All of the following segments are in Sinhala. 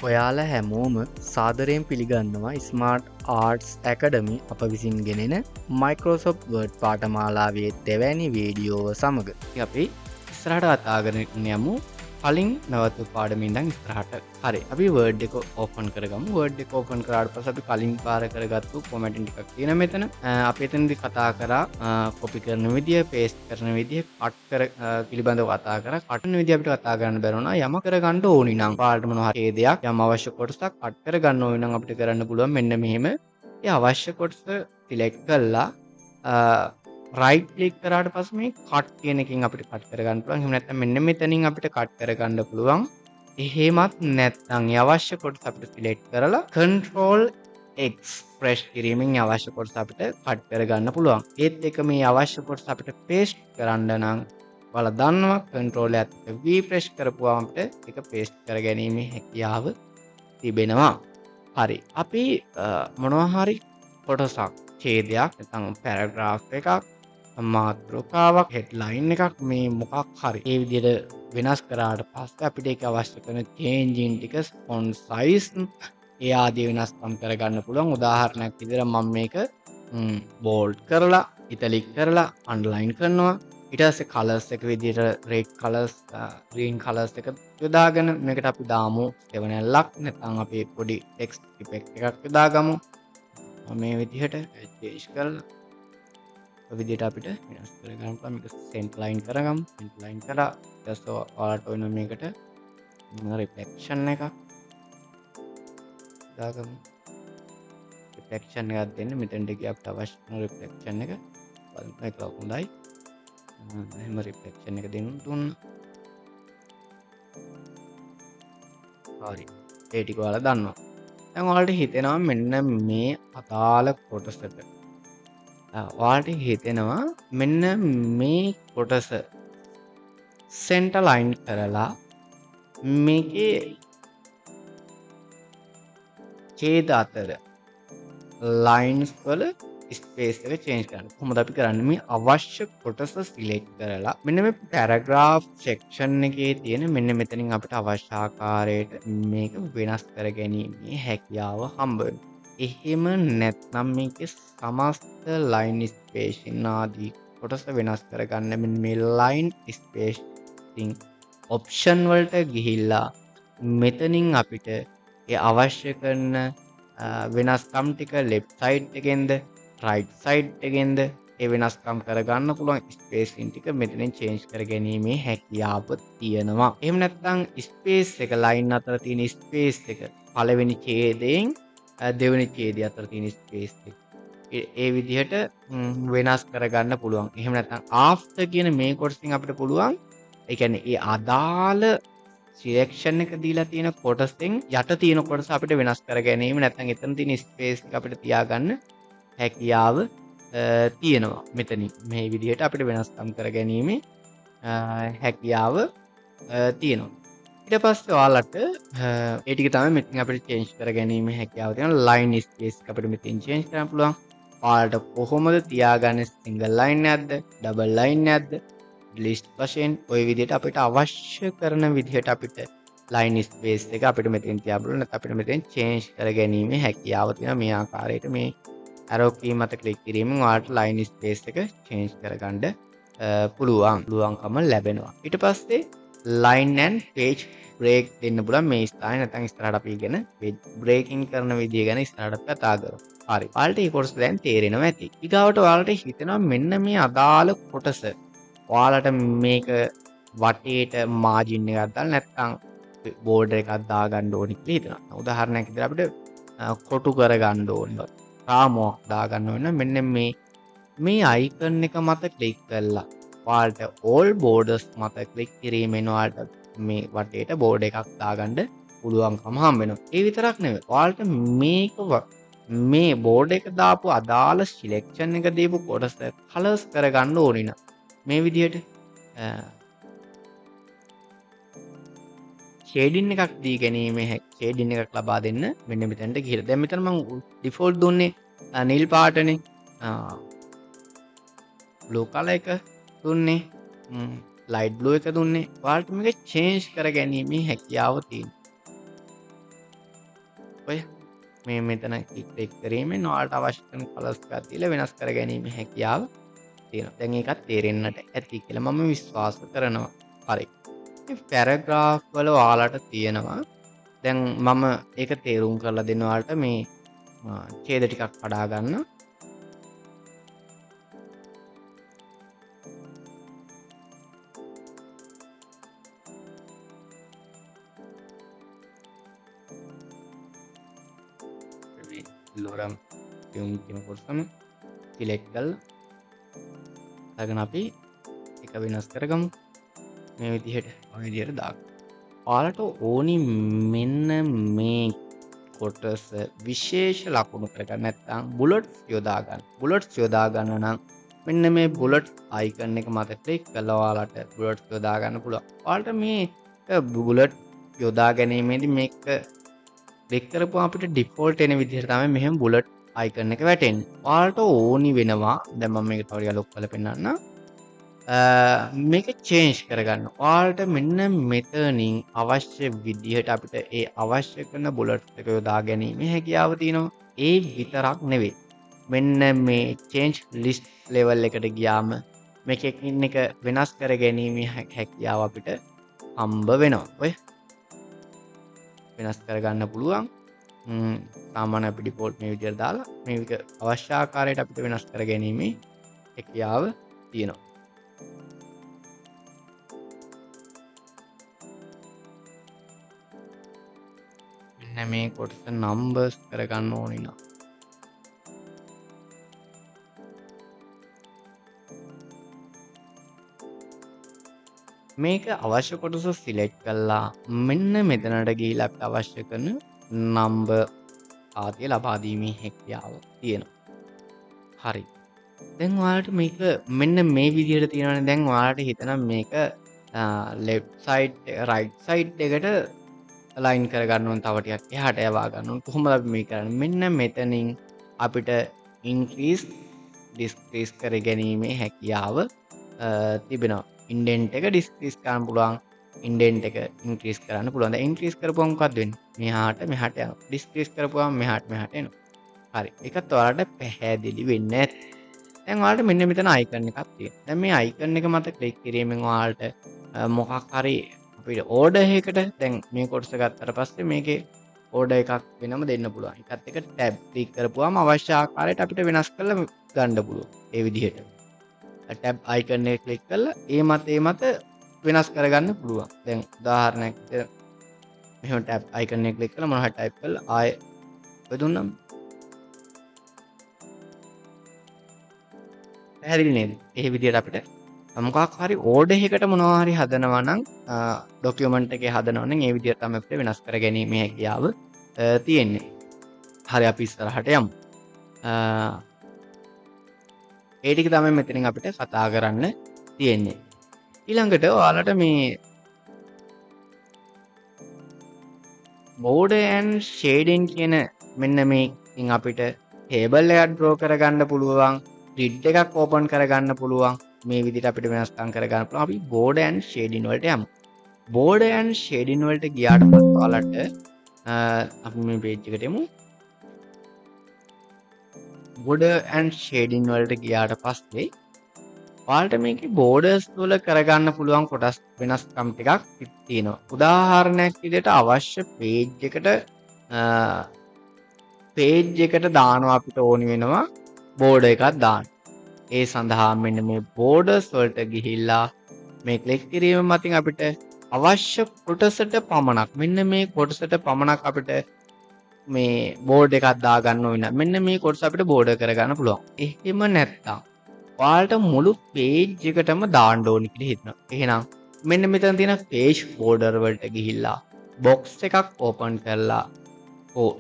ඔයාලා හැමෝම සාදරයෙන් පිළිගන්නවා ස්මාර්ට් ආර්ට්ස් ඇකඩමි අප විසින් ගෙනෙන Microsoft Word පාඨමාලාවේ දෙවැනි වීඩියෝව සමග. අපි ඉස්සරහට කතා කරගෙන යමු. කලින් නැවතු පාඩමේ ඉඳන් ඉස්සරහට. හරි. අපි Word එක ඕපන් කරගමු. Word එක ඕපන් කරාට පස්සේ අපි කලින් පාර කරගත්තු ෆෝමැටින් ටිකක් තියෙන මෙතන. අපි එතනදී කතා කරා කොපි කරන විදිය, පේස්ට් කරන විදිය, කට් කර පිළිබඳව කතා කරා. කට් කරන විදිය අපිට කතා කරන්න බැරි වුණා. යමක් කරගන්න ඕනි නම් ඔයාලට මොනවා හරි දෙයක් යම් අවශ්‍ය කොටසක් කට් කරගන්න ඕනි නම් අපිට කරන්න පුළුවන් මෙන්න මෙහෙම. ඒ අවශ්‍ය කොටස සිලෙක්ට් කරලා රයිට් ක්ලික් කරාට පස්සේ මේ කට් කියන එකෙන් අපිට කට් කරගන්න පුළුවන්. එහෙම නැත්නම් මෙන්න මෙතනින් අපිට කට් කරගන්න පුළුවන්. එහෙමත් නැත්නම් ඒ අවශ්‍ය කොටස අපිට සිලෙක්ට් කරලා Control X press කිරීමෙන් ඒ අවශ්‍ය කොටස අපිට කට් කරගන්න පුළුවන්. ඒත් එක මේ අවශ්‍ය කොටස අපිට පේස්ට් කරන්න නම් ඔයාලා දන්නවා Control එකත් එක්ක V press කරපුවාම අපිට ඒක පේස්ට් කරගැනීමේ හැකියාව තිබෙනවා. හරි. අපි මොනවා හරි කොටසක්, ඡේදයක්, නැත්නම් පැරග්‍රාෆ් එකක්, මාතෘකාවක්, හෙඩ්ලයින් එකක්, මේ මොකක් හරි ඒ විදිහට වෙනස් කරාට පස්සේ අපිට ඒක අවශ්‍ය කරන චේන්ජින් ටික, ෆොන්ට් සයිස් ඒ ආදී වෙනස්කම් කරගන්න පුළුවන්. උදාහරණයක් විදිහට මම මේක බෝල්ඩ් කරලා, ඉටලික් කරලා, අන්ඩර්ලයින් කරනවා. ඊට පස්සේ කලර්ස් එක විදිහට රෙඩ් කලර්ස්, ග්‍රීන් කලර්ස් එක යොදාගෙන මේකට අපි දාමු සෙවණැල්ලක්, නැත්නම් අපි පොඩි ටෙක්ස්ට් ඉෆෙක්ට් එකක් යොදාගමු. මේ විදිහට චේන්ජ් කරලා ඔය විදිහට අපිට වෙනස් කරගන්න පුළුවන්. මේක සෙන්ටර් ලයින් කරගමු. සෙන්ටර් ලයින් කරලා ඊට පස්සේ ඔයාලට ඕන මේකට රිෆ්ලෙක්ෂන් එකක් දාගමු. රිෆ්ලෙක්ෂන් එකක් දෙන්න මෙතනට ගියා අපිට අවශ්‍ය කරන රිෆ්ලෙක්ෂන් එක බලමු. ඒක හොඳයි. එහෙම රිෆ්ලෙක්ෂන් එක දෙන්න දුන්නා. හරි. ඒ ටික ඔයාලා දන්නවා. දැන් ඔයාලට හිතෙනවා මෙන්න මේ අදාළ කොටසට ඔයාලට හිතෙනවා මෙන්න මේ කොටස සෙන්ටර් ලයින් කරලා මේකේ ඡේද අතර ලයින්ස් වල ස්පේස් එක චේන්ජ් කරන්න. කොහොමද අපි කරන්නේ? මේ අවශ්‍ය කොටස සිලෙක්ට් කරලා මෙන්න මේ පැරග්‍රාෆ් සෙක්ෂන් එකේ තියෙන මෙන්න මෙතනින් අපිට අවශ්‍ය ආකාරයට මේක වෙනස් කර ගැනීමේ හැකියාව හම්බ වෙනවා. එහෙම නැත්නම් මේකේ සමස්ත ලයින් ස්පේසින් ආදී කොටස වෙනස් කරගන්න මෙන්න මේ ලයින් ස්පේසින් ඔප්ෂන් වලට ගිහිල්ලා මෙතනින් අපිට ඒ අවශ්‍ය කරන වෙනස්කම් ටික ලෙෆ්ට් සයිඩ් එකෙන්ද රයිට් සයිඩ් එකෙන්ද ඒ වෙනස්කම් කරගන්න පුළුවන්. ස්පේසින් ටික මෙතනින් චේන්ජ් කර ගැනීමේ හැකියාව තියෙනවා. එහෙම නැත්නම් ස්පේස් එක ලයින් අතර තියෙන ස්පේස් එක පළවෙනි ඡේදයෙන් දෙවෙනි ඡේදය අතර තියෙන ස්පේස් එක ඒ විදිහට වෙනස් කරගන්න පුළුවන්. එහෙම නැත්නම් ආෆ්ටර් කියන මේ කොටසින් අපිට පුළුවන්, ඒ කියන්නේ ඒ අදාළ සිලෙක්ෂන් එක දීලා තියෙන කොටසෙන් යට තියෙන කොටස අපිට වෙනස් කර ගැනීම, නැත්නම් එතන තියෙන ස්පේස් එක අපිට තියාගන්න හැකියාව තියෙනවා. මෙතනින් මේ විදිහට අපිට වෙනස්කම් කර ගැනීමේ හැකියාව තියෙනවා. ඊට පස්සේ ඔයාලට ඒ ටික තමයි මෙතන අපිට චේන්ජ් කර ගැනීමේ හැකියාව තියෙනවා. ලයින් ස්පේස් එක අපිට මෙතෙන් චේන්ජ් කරන්න පුළුවන්. ඔයාලට කොහොමද තියාගන්නේ, සිංගල් ලයින් එකක්ද, ඩබල් ලයින් එකක්ද, ලිස්ට් වශයෙන් ඔය විදිහට අපිට අවශ්‍ය කරන විදිහට අපිට ලයින් ස්පේස් එක අපිට මෙතෙන් තියා බලන්න. නැත්නම් අපිට මෙතෙන් චේන්ජ් කර ගැනීමේ හැකියාව තියෙනවා. මේ ආකාරයට මේ ඇරෝ කී මත ක්ලික් කිරීමෙන් ඔයාලට ලයින් ස්පේස් එක චේන්ජ් කරගන්න පුළුවන්කම ලැබෙනවා. ඊට පස්සේ ලයින් ඇන්ඩ් පේජ් බ්‍රේක් දෙන්න පුළුවන් මේ ස්ථානේ. නැත්නම් ඉස්සරහට අපි ඉගෙන පේජ් බ්‍රේකින් කරන විදිය ගැන ඉස්සරහට අපි කතා කරමු. හරි. ඔයාලට මේ කොටස දැන් තේරෙනවා ඇති. ඊගාවට ඔයාලට හිතෙනවා මෙන්න මේ අදාළ කොටස ඔයාලට මේක වටේට මාජින් එකක් දාලා නැත්නම් බෝඩර් එකක් දාගන්න ඕනි කියලා හිතෙනවා. උදාහරණයක් විදිහට අපිට කොටු කරගන්න ඕනි, රාමුවක් දාගන්න ඕන නම් මෙන්න මේ අයිකන් එක මත ක්ලික් කරලා ඔයාලට ඕල් බෝඩර්ස් මත ක්ලික් කිරීමෙන් ඔයාලට මේ වටේට බෝඩර් එකක් දාගන්න පුළුවන්කම හම්බ වෙනවා. ඒ විතරක් නෙවෙයි, ඔයාලට මේ බෝඩර් එක දාපු අදාළ සිලෙක්ෂන් එක දීපු කොටස කලර්ස් කරගන්න ඕනි නම් මේ විදිහට ෂේඩින් එකක් දී ගැනීමේ ෂේඩින් එකක් ලබා දෙන්න මෙන්න මෙතනට ගිහිල්ලා. දැන් මෙතන මං ඩිෆෝල්ට් දුන්නේ නිල් පාටනේ. බ්ලූ කලර් එක දුන්නේ, ලයිට් බ්ලූ එක දුන්නේ. ඔයාලට මේක චේන්ජ් කර ගැනීමේ හැකියාව තියෙනවා. ඔය මේ මෙතන ක්ලික් කිරීමෙන් ඔයාලට අවශ්‍ය කරන කලර්ස් ටිකක් දීලා වෙනස් කර ගැනීමේ හැකියාව තියෙනවා. දැන් ඒකත් තේරෙන්නට ඇති කියලා මම විශ්වාස කරනවා. හරි. මේ පැරග්‍රාෆ් වල ඔයාලට තියෙනවා. දැන් මම ඒක තේරුම් කරලා දෙන්න ඔයාලට මේ ඡේද ටිකක් කඩා ගන්න. ලෝරම් පියුම් කියන කොටසම සිලෙක්ට් කරලා අරගෙන අපි එක වෙනස් කරගමු. මේ විදිහට ඔය විදිහට දාගන්න. ඔයාලට ඕනි මෙන්න මේ කොටස විශේෂ ලකුණු කරගන්න නැත්නම් බුලට්ස් යොදා ගන්න. බුලට්ස් යොදා ගන්න නම් මෙන්න මේ බුලට් අයිකන් එක මත ක්ලික් කරලා ඔයාලට බුලට්ස් යොදා ගන්න පුළුවන්. ඔයාලට මේ බුලට් යොදා ගැනීමේදී මේක ක්ලික් කරපුවම අපිට ඩිෆෝල්ට් එන විදිහට තමයි මෙහෙම බුලට් අයිකන් එක වැටෙන්නේ. ඔයාලට ඕනි වෙනවා. දැන් මම මේක තව ටිකක් ලොකු කරලා පෙන්නන්නම්. මේක චේන්ජ් කරගන්න. ඔයාලට මෙන්න මෙතනින් අවශ්‍ය විදිහට අපිට ඒ අවශ්‍ය කරන බුලට් එක යොදා ගැනීමේ හැකියාව තියෙනවා. ඒ විතරක් නෙවෙයි. මෙන්න මේ චේන්ජ් ලිස්ට් ලෙවල් එකට ගියාම මේක එකින් එක වෙනස් කර ගැනීමේ හැකියාව අපිට හම්බ වෙනවා. ඔය වෙනස් කරගන්න පුළුවන්. සාමාන්‍ය අපි ඩිෆෝල්ට් මේ විදිහට දාලා මේක අවශ්‍ය ආකාරයට අපිට වෙනස් කර ගැනීමේ හැකියාව තියෙනවා. මෙන්න මේ කොටස නම්බර්ස් කරගන්න ඕනේ නම් මේක අවශ්‍ය කොටස සිලෙක්ට් කරලා මෙන්න මෙතනට ගිහිල්ලා අපිට අවශ්‍ය කරන නම්බර් ආදිය ලබා දීමේ හැකියාව තියෙනවා. හරි. දැන් ඔයාලට මේක මෙන්න මේ විදිහට තියෙනවනේ. දැන් ඔයාලට හිතනවා මේක ලෙෆ්ට් සයිඩ් රයිට් සයිඩ් එකට අලයින් කරගන්න ඕන, තව ටිකක් එහාට යවා ගන්න ඕන. කොහොමද අපි මේ කරන්නේ? මෙන්න මෙතනින් අපිට ඉන්ක්‍රීස් ඩිස්ක්‍රීස් කර ගැනීමේ හැකියාව තිබෙනවා. ඉන්ඩෙන්ට් එක ඩිස්ක්‍රීස් කරන්න පුළුවන්, ඉන්ඩෙන්ට් එක ඉන්ක්‍රීස් කරන්න පුළුවන්. දැන් ඉන්ක්‍රීස් කරපුවම මොකක්ද වෙන්නේ? මෙහාට මෙහාට යනවා. ඩිස්ක්‍රීස් කරපුවම මෙහාට මෙහාට එනවා. හරි. ඒකත් ඔයාලට පැහැදිලි වෙන්නේ නැති. දැන් ඔයාලට මෙන්න මෙතන අයිකන් එකක් තියෙනවා. දැන් මේ අයිකන් එක මත ක්ලික් කිරීමෙන් ඔයාලට මොකක් හරි අපිට ඕඩර් එකකට දැන් මේ කොටස ගත්තට පස්සේ මේකේ ඕඩර් එකක් වෙනම දෙන්න පුළුවන්. ඒකත් එක ටැබ් ක්ලික් කරපුවාම අවශ්‍ය ආකාරයට අපිට වෙනස් කරලා ගන්න පුළුවන්. ඒ විදිහට ටැබ් අයිකන් එක ක්ලික් කරලා ඒ මත වෙනස් කරගන්න පුළුවන්. දැන් උදාහරණයක් විදිහට මෙහෙම ටැබ් අයිකන් එක ක්ලික් කරලා මොනවා හරි ටයිප් කරලා ආයෙ ඔය දුන්නාම පැහැදිලි නේද? ඒ විදිහට අපිට මොකක් හරි ඕඩර් එකකට මොනවා හරි හදනවා නම් ඩොකියුමන්ට් එකේ හදනවා නම් ඒ විදිහට තමයි අපිට වෙනස් කර ගැනීමේ හැකියාව තියෙන්නේ. හරි, අපි ඉස්සරහට යමු. ඒ ටික තමයි මෙතනින් අපිට කතා කරන්න තියෙන්නේ. ඊළඟට ඔයාලට මේ border and shading කියන මෙන්න මේකෙන් අපිට ටේබල් එකක් ඩ්‍රෝ කරගන්න පුළුවන්, ග්‍රිඩ් එකක් ඕපන් කරගන්න පුළුවන්. මේ විදිහට අපිට වෙනස්කම් කරගන්න පුළුවන්. අපි border and shading වලට යමු. border and shading වලට ගියාට පස්සේ ඔයාලට අපි මේ පේජ් එකට යමු. border and shading වලට ගියාට පස්සේ ඔයාලට මේකේ borders වල කරගන්න පුළුවන් කොටස් වෙනස්කම් ටිකක් තියෙනවා. උදාහරණයක් විදිහට අවශ්‍ය පේජ් එකට දානවා අපිට ඕනි වෙනවා border එකක් දාන්න. ඒ සඳහා මෙන්න මේ borders වලට ගිහිල්ලා මේ ක්ලික් කිරීම මතින් අපිට අවශ්‍ය කොටසට පමණක් මෙන්න මේ කොටසට පමණක් අපිට මේ බෝඩ් එකක් දාගන්න ඕන. මෙන්න මේ කොටස අපිට බෝඩර් කරගන්න පුළුවන්. එහෙම නැත්තම් ඔයාලට මුළු පේජ් එකටම දාන්න ඕනි කියලා හිතනවා. එහෙනම් මෙන්න මෙතන තියෙන පේජ් බෝඩර් වලට ගිහිල්ලා බොක්ස් එකක් ඕපන් කරලා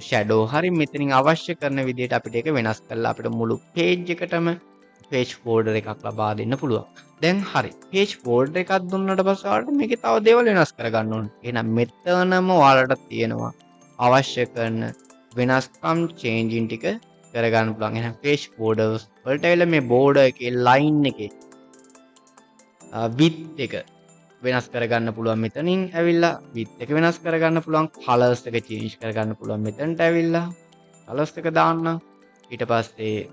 ෂැඩෝ හරි මෙතනින් අවශ්‍ය කරන විදිහට අපිට ඒක වෙනස් කරලා අපිට මුළු පේජ් එකටම පේජ් බෝඩර් එකක් ලබා දෙන්න පුළුවන්. දැන් හරි පේජ් බෝඩර් එකක් දුන්නට පස්සේ ඔයාලට මේකේ තව දේවල් වෙනස් කරගන්න ඕනේ. එහෙනම් මෙතනම ඔයාලට තියෙනවා අවශ්‍ය කරන වෙනස්කම් චේන්ජින් ටික කරගන්න පුළුවන්. එහෙනම් පේජ් බෝඩර්ස් වලට ඇවිල්ලා මේ බෝඩර් එකේ ලයින් එකේ විඩ්ත් එක වෙනස් කරගන්න පුළුවන් මෙතනින් ඇවිල්ලා, width එක වෙනස් කරගන්න පුළුවන්, කලර්ස් එක චේන්ජ් කරගන්න පුළුවන් මෙතනට ඇවිල්ලා කලර්ස් එක දාන්න. ඊට පස්සේ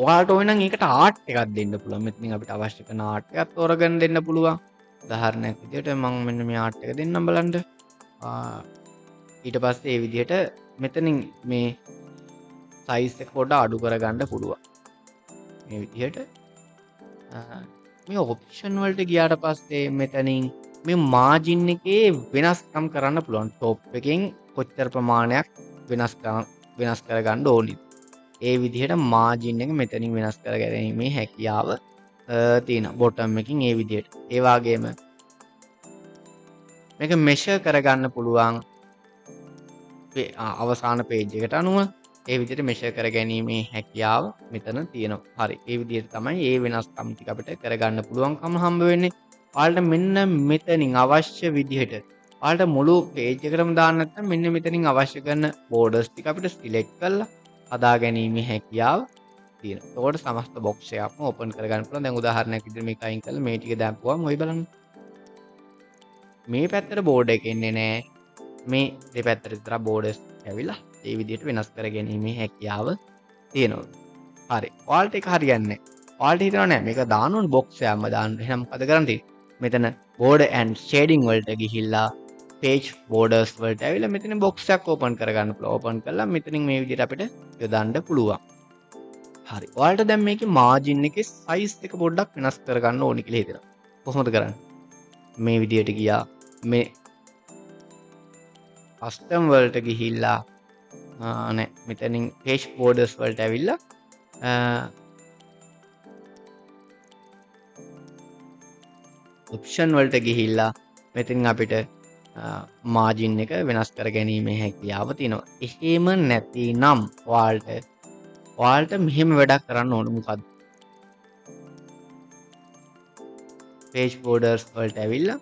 ඔයාලට ඕන නම් ඒකට ආර්ට් එකක් දෙන්න පුළුවන්. මෙතනින් අපිට අවශ්‍ය කරන ආර්ට් එකක් තෝරගෙන දෙන්න පුළුවන්. උදාහරණයක් විදිහට මම මෙන්න මේ ආර්ට් එක දෙන්නම් බලන්න. ඊට පස්සේ මේ විදිහට මෙතනින් මේ සයිස් එක පොඩ්ඩක් අඩු කරගන්න පුළුවන්. මේ විදිහට මේ ඔප්ෂන් වලට ගියාට පස්සේ මෙතනින් මේ මාජින් එකේ වෙනස්කම් කරන්න පුළුවන්. ටොප් එකෙන් කොච්චර ප්‍රමාණයක් වෙනස් කරගන්න ඕනිද? ඒ විදිහට මාජින් එක මෙතනින් වෙනස් කරගැනීමේ හැකියාව තියෙනවා. බොටම් එකකින් ඒ විදිහට. ඒ වගේම මේක මෙෂර් කරගන්න පුළුවන් අවසාන පේජ් එකට අනුව. ඒ විදිහට මෙෂර් කරගැනීමේ හැකියාව මෙතන තියෙනවා. හරි. ඒ විදිහට තමයි ඒ වෙනස්කම් ටික අපිට කරගන්න පුළුවන්කම හම්බ වෙන්නේ. ඔයාලට මෙන්න මෙතනින් අවශ්‍ය විදිහට ඔයාලට මුළු පේජ් එකටම දාන්න නැත්නම් මෙන්න මෙතනින් අවශ්‍ය කරන බෝඩර්ස් ටික අපිට සිලෙක්ට් කරලා හදා ගැනීමේ හැකියාව තියෙනවා. එතකොට සමස්ත බොක්ස් එකක්ම ඕපන් කරගන්න පුළුවන්. දැන් උදාහරණයක් විදිහට මේක අයින් කරලා මේ ටික දාපුවම ඔය බලන්න. මේ පැත්තට බෝඩර් එක එන්නේ නෑ. මේ දෙපැත්තට විතර බෝඩර්ස් ඇවිල්ලා ඒ විදිහට වෙනස් කර ගැනීමේ හැකියාව තියෙනවා. හරි. ඔයාලට ඒක හරියන්නේ නෑ. ඔයාලට හිතෙනවා නෑ මේක දාන්න ඕන බොක්ස් එකක්ම දාන්න. එහෙනම් මොකද කරන්න තියෙන්නේ? මෙතන බෝඩර් ඇන්ඩ් ෂේඩින් වලට ගිහිල්ලා පේජ් බෝඩර්ස් වලට ඇවිල්ලා මෙතන බොක්ස් එකක් ඕපන් කරගන්න පුළුවන්. ඕපන් කරලා මෙතනින් මේ විදිහට අපිට යොදන්න පුළුවන්. හරි. ඔයාලට දැන් මේකේ මාජින් එකේ සයිස් එක පොඩ්ඩක් වෙනස් කරගන්න ඕනි කියලා හිතෙනවා. කොහොමද කරන්නේ? මේ විදිහට ගියා. මේ කස්ටම් වලට ගිහිල්ලා නෑ මෙතනින් පේජ් බෝඩර්ස් වලට ඇවිල්ලා ඔප්ෂන් වලට ගිහිල්ලා මෙතනින් අපිට මාජින් එක වෙනස් කර ගැනීමේ හැකියාව තියෙනවා. එහෙම නැතිනම් ඔයාලට මෙහෙම වැඩක් කරන්න ඕන. මොකද්ද? පේජ් බෝඩර්ස් වලට ඇවිල්ලා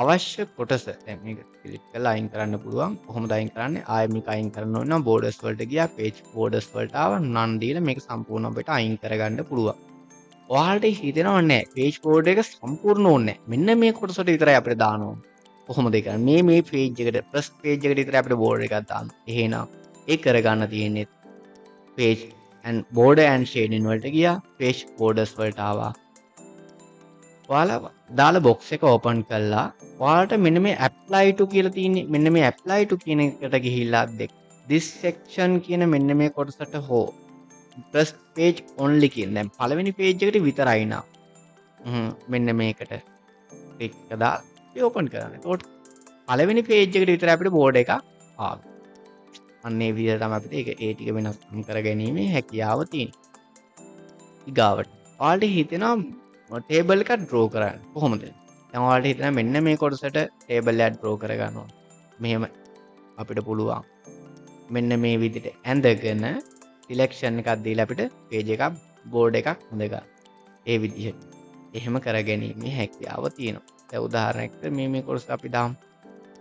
අවශ්‍ය කොටස දැන් මේක ක්ලික් කරලා අයින් කරන්න පුළුවන්. කොහොමද අයින් කරන්නේ? ආයෙ මේක අයින් කරන්න ඕන නම් බෝඩර්ස් වලට ගියා, පේජ් බෝඩර්ස් වලට ආවා, නන් දීලා මේක සම්පූර්ණව අපිට අයින් කරගන්න පුළුවන්. ඔයාලට හිතෙනව නෑ පේජ් බෝඩර් එක සම්පූර්ණ ඕනේ නෑ. මෙන්න මේ කොටසට විතරයි අපිට දාන්න ඕනේ. කොහොමද ඒ කරන්නේ? මේ පේජ් එකට, ෆස්ට් පේජ් එකට විතරයි අපිට බෝඩර් එකක් දාන්න. එහෙනම් ඒ කරගන්න තියෙන්නේ page and border and shading වලට ගියා, පේජ් බෝඩර්ස් වලට ආවා. ඔයාලා දාලා බොක්ස් එක ඕපන් කළා. ඔයාලට මෙන්න මේ ඇප්ලයි ටු කියලා තියෙන්නේ. මෙන්න මේ ඇප්ලයි ටු කියන එකට ගිහිල්ලා this section කියන මෙන්න මේ කොටසට හෝ ෆස්ට් පේජ් ඔන්ලි කියන දැන් පළවෙනි පේජ් එකට විතරයි නා. මෙන්න මේකට ක්ලික් එක දාලා අපි ඕපන් කරන්න. එතකොට පළවෙනි පේජ් එකට විතරයි අපිට බෝඩර් එකක් ආවේ. අන්න ඒ විදිහට තමයි අපිට ඒ ටික වෙනස්කම් කරගැනීමේ හැකියාව තියෙන්නේ. ඊගාවට ඔයාලට හිතෙනවා ටේබල් එකක් ඩ්‍රෝ කරන්න. කොහොමද? දැන් ඔයාලට හිතෙනවා මෙන්න මේ කොටසට ටේබල් එකක් ඩ්‍රෝ කරගන්න ඕන. මෙහෙම අපිට පුළුවන්. මෙන්න මේ විදිහට ඇඳගෙන සිලෙක්ෂන් එකක් දීලා අපිට පේජ් එකක් බෝඩ් එකක් හොඳ ගන්න. ඒ විදිහට. එහෙම කරගැනීමේ හැකියාව තියෙනවා. දැන් උදාහරණයක් විදිහට මේ කොටස අපි දාමු.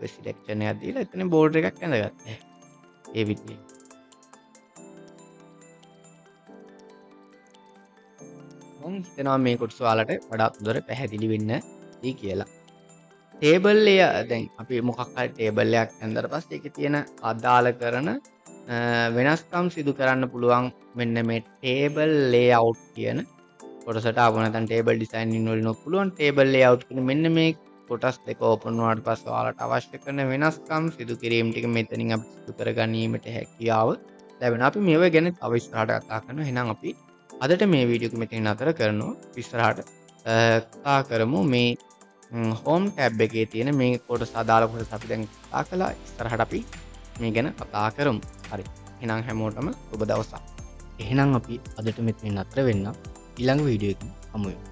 ඔය සිලෙක්ෂන් එකක් දීලා එතන බෝඩ් එකක් ඇඳගත්තා. ඒ විදිහට. මං හිතනවා මේ කොටස ඔයාලට වඩාත් හොඳට පැහැදිලි වෙන්න ඇති කියලා. ටේබල් එක දැන් අපි මොකක් හරි ටේබල් එකක් ඇඳලා පස්සේ ඒකේ තියෙන අදාළ කරන වෙනස්කම් සිදු කරන්න පුළුවන් මෙන්න මේ ටේබල් ලේඅවුට් කියන කොටසට ආවම නැත්නම් ටේබල් ඩිසයිනින් වලින් ඔක් පුළුවන්. ටේබල් ලේඅවුට් කියන මෙන්න මේ කොටස් දෙක ඕපන් වුණාට පස්සේ ඔයාලට අවශ්‍ය කරන වෙනස්කම් සිදු කිරීම ටික මෙතනින් අපි සිදු කරගැනීමට හැකියාව ලැබෙනවා. අපි මේව ගැන තව ඉස්සරහට කතා කරනවා. එහෙනම් අපි අදට මේ වීඩියෝ එක මෙතනින් නතර කරනවා. ඉස්සරහට කතා කරමු මේ හෝම් ටැබ් එකේ තියෙන මේ කොටස අදාළ කොටස අපි දැන් කතා කළා. ඉස්සරහට අපි මේ ගැන කතා කරමු. හරි. එහෙනම් හැමෝටම සුබ දවසක්. එහෙනම් අපි අදට මෙතනින් නතර වෙන්න. ඊළඟ වීඩියෝ එකකින් හමු වෙමු.